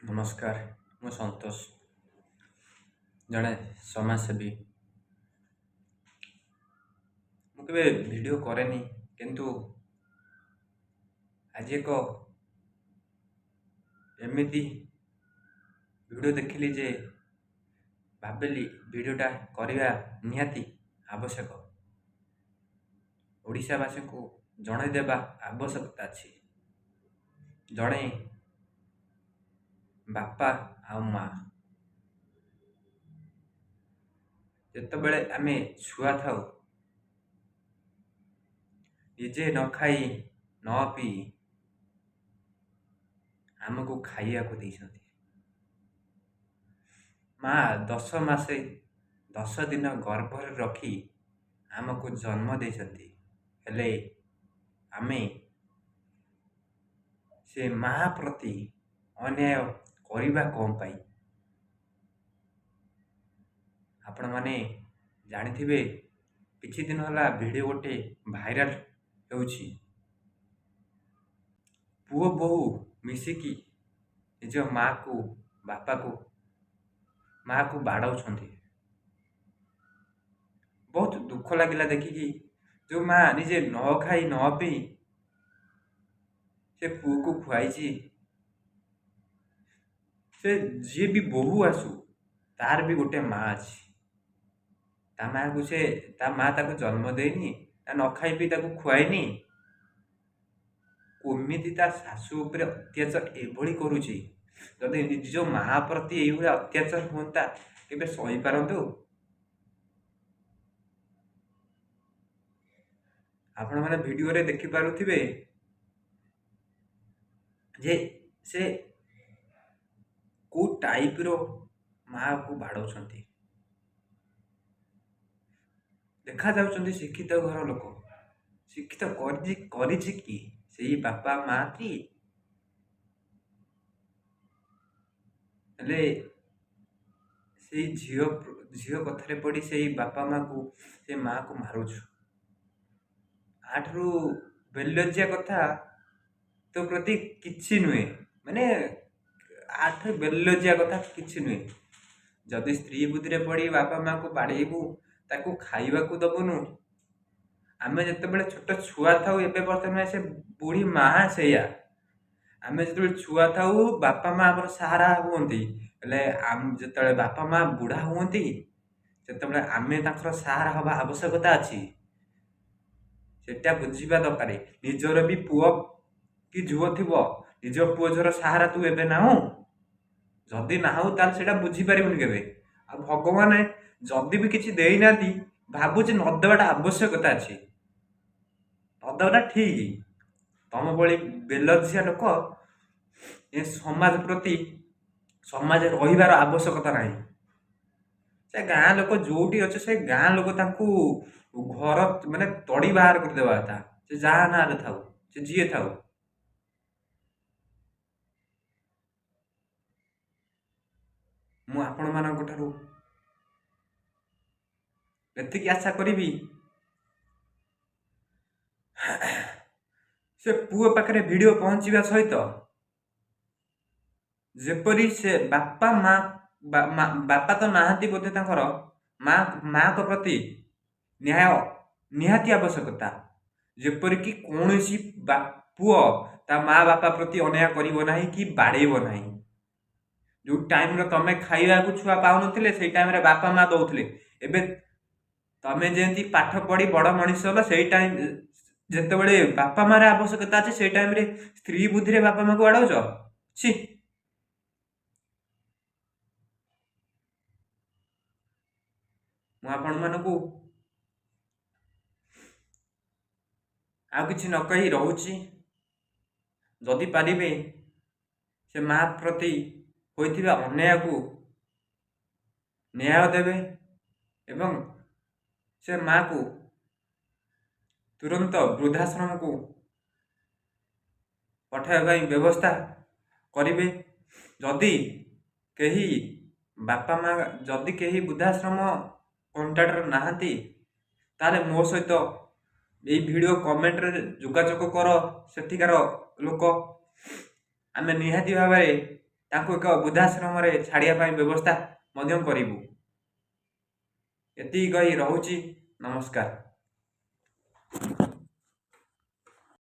ନମସ୍କାର, ମୁଁ ସନ୍ତୋଷ, ଜଣେ ସମାଜସେବୀ। ମୁଁ କେବେ ଭିଡ଼ିଓ କରେନି, କିନ୍ତୁ ଆଜି ଏକ ଏମିତି ଭିଡ଼ିଓ ଦେଖିଲି ଯେ ଭାବିଲି ଭିଡ଼ିଓଟା କରିବା ନିହାତି ଆବଶ୍ୟକ। ଓଡ଼ିଶାବାସୀଙ୍କୁ ଜଣାଇଦେବା ଆବଶ୍ୟକତା ଅଛି। ଜଣେ ବାପା ଆଉ ମା, ଯେତେବେଳେ ଆମେ ଛୁଆ ଥାଉ, ନିଜେ ନ ଖାଇ ନ ପିଇ ଆମକୁ ଖାଇବାକୁ ଦେଇଛନ୍ତି। ମା 10 ମାସେ 10 ଦିନ ଗର୍ଭରେ ରଖି ଆମକୁ ଜନ୍ମ ଦେଇଛନ୍ତି। ହେଲେ ଆମେ ସେ ମା ପ୍ରତି ଅନ୍ୟାୟ କରିବା କ'ଣ ପାଇଁ? ଆପଣମାନେ ଜାଣିଥିବେ, କିଛି ଦିନ ହେଲା ଭିଡ଼ିଓ ଗୋଟେ ଭାଇରାଲ ହେଉଛି। ପୁଅ ବୋହୂ ମିଶିକି ନିଜ ମାଆକୁ, ବାପାକୁ, ମାଆକୁ ବାଡ଼ଉଛନ୍ତି। ବହୁତ ଦୁଃଖ ଲାଗିଲା ଦେଖିକି। ଯେଉଁ ମା ନିଜେ ନ ଖାଇ ନ ପିଇ ସେ ପୁଅକୁ ଖୁଆଇଛି, ସେ ଯିଏ ବି ବୋହୂ ଆସୁ, ତାର ବି ଗୋଟେ ମା ଅଛି। ତା ମାଆକୁ ସେ, ତା ମା ତାକୁ ଜନ୍ମ ଦେଇନି ନା ନ ଖାଇ ପିଇ ତାକୁ ଖୁଆଇନି? କେମିତି ତା ଶାଶୁ ଉପରେ ଅତ୍ୟାଚାର ଏଭଳି କରୁଛି? ଯଦି ନିଜ ମା ପ୍ରତି ଏଇଭଳି ଅତ୍ୟାଚାର ହୁଅନ୍ତା, କେବେ ସହିପାରନ୍ତୁ? ଆପଣମାନେ ଭିଡ଼ିଓରେ ଦେଖିପାରୁଥିବେ ଯେ ସେ କେଉଁ ଟାଇପ୍ର ମାଆକୁ ବାଡ଼ଉଛନ୍ତି। ଦେଖାଯାଉଛନ୍ତି ଶିକ୍ଷିତ ଘର ଲୋକ। ଶିକ୍ଷିତ କରିଛି କି ସେଇ ବାପା ମା କି? ହେଲେ ସେଇ ଝିଅ କଥାରେ ପଡ଼ି ସେଇ ବାପା ମାଆକୁ, ସେ ମାଆକୁ ମାରୁଛୁ। ଆଠାରୁ ବେଲଜ୍ଜା କଥା ତୋ ପ୍ରତି କିଛି ନୁହେଁ। ମାନେ ଆଠାରୁ ବେଲଜ୍ଜା କଥା କିଛି ନୁହେଁ। ଯଦି ସ୍ତ୍ରୀ ବୁଦ୍ଧିରେ ପଡ଼ି ବାପା ମାଆକୁ ବାଡ଼େଇବୁ, ତାକୁ ଖାଇବାକୁ ଦବୁନୁ। ଆମେ ଯେତେବେଳେ ଛୋଟ ଛୁଆ ଥାଉ, ଏବେ ବର୍ତ୍ତମାନ ସେ ବୁଢ଼ୀ ମା ସେଇଆ। ଆମେ ଯେତେବେଳେ ଛୁଆ ଥାଉ, ବାପା ମା ଆମର ସାହାରା ହୁଅନ୍ତି। ହେଲେ ଯେତେବେଳେ ବାପା ମା ବୁଢ଼ା ହୁଅନ୍ତି, ସେତେବେଳେ ଆମେ ତାଙ୍କର ସାହାରା ହେବା ଆବଶ୍ୟକତା ଅଛି। ସେଟା ବୁଝିବା ଦରକାର। ନିଜର ବି ପୁଅ କି ଝିଅ ଥିବ, ନିଜ ପୁଅ ଝିଅର ସାହାରା ତୁ ଏବେ ନାହୁଁ? ଯଦି ନାହୁଁ, ତାହେଲେ ସେଇଟା ବୁଝିପାରିବୁନି କେବେ। ଆଉ ଭଗବାନ ଯଦି ବି କିଛି ଦେଇନାହାନ୍ତି, ଭାବୁଛି ନ ଦେବାଟା ଆବଶ୍ୟକତା ଅଛି, ନ ଦେବାଟା ଠିକ୍। ତମ ଭଳି ବେଲଜ୍ଜା ଲୋକ ଏ ସମାଜ ପ୍ରତି, ସମାଜରେ ରହିବାର ଆବଶ୍ୟକତା ନାହିଁ। ସେ ଗାଁ ଲୋକ ଯୋଉଠି ଅଛି, ସେ ଗାଁ ଲୋକ ତାଙ୍କୁ ଘର ମାନେ ତଡ଼ି ବାହାର କରିଦେବା କଥା। ସେ ଯାହା ନାଁରେ ଥାଉ, ସେ ଯିଏ ଥାଉ। ମୁଁ ଆପଣମାନଙ୍କ ଠାରୁ ଏତିକି ଆଶା କରିବି, ସେ ପୁଅ ପାଖରେ ଭିଡ଼ିଓ ପହଞ୍ଚିବା ସହିତ ଯେପରି ସେ ବାପା ମା, ବାପା ତ ନାହାନ୍ତି ବୋଧେ ତାଙ୍କର, ମା, ମାଙ୍କ ପ୍ରତି ନ୍ୟାୟ ନିହାତି ଆବଶ୍ୟକତା। ଯେପରିକି କୌଣସି ପୁଅ ତା ମା ବାପା ପ୍ରତି ଅନ୍ୟାୟ କରିବ ନାହିଁ କି ବାଡ଼େଇବ ନାହିଁ। ଯୋଉ ଟାଇମରେ ତମେ ଖାଇବାକୁ ଛୁଆ ପାଉନଥିଲେ, ସେଇ ଟାଇମରେ ବାପା ମା ଦଉଥିଲେ। ଏବେ ତମେ ଯେମିତି ପାଠ ପଢି ବଡ଼ ମଣିଷ ହେଲ, ସେଇ ଟାଇମ ଯେତେବେଳେ ବାପା ମାର ଆବଶ୍ୟକତା ଅଛି, ସେଇ ଟାଇମରେ ସ୍ତ୍ରୀ ବୁଦ୍ଧିରେ ବାପା ମାକୁ ବାଡ଼ଉଛ। ଛି। ମୁଁ ଆପଣମାନଙ୍କୁ ଆଉ କିଛି ନ କହି ରହୁଛି। ଯଦି ପାରିବେ, ସେ ମା ପ୍ରତି ହୋଇଥିବା ଅନ୍ୟାୟକୁ ନ୍ୟାୟ ଦେବେ ଏବଂ ସେ ମାକୁ ତୁରନ୍ତ ବୃଦ୍ଧାଶ୍ରମକୁ ପଠାଇବା ପାଇଁ ବ୍ୟବସ୍ଥା କରିବେ। ଯଦି କେହି ବାପା ମା, ଯଦି କେହି ବୃଦ୍ଧାଶ୍ରମ କଣ୍ଟାକ୍ଟରେ ନାହାନ୍ତି, ତାହେଲେ ମୋ ସହିତ ଏଇ ଭିଡ଼ିଓ କମେଣ୍ଟରେ ଯୋଗାଯୋଗ କର ସେଠିକାର ଲୋକ, ଆମେ ନିହାତି ଭାବରେ ତାଙ୍କୁ ଏକ ବୃଦ୍ଧାଶ୍ରମରେ ଛାଡ଼ିବା ପାଇଁ ବ୍ୟବସ୍ଥା ମଧ୍ୟ କରିବୁ। ଏତିକି କହି ରହୁଛି, ନମସ୍କାର।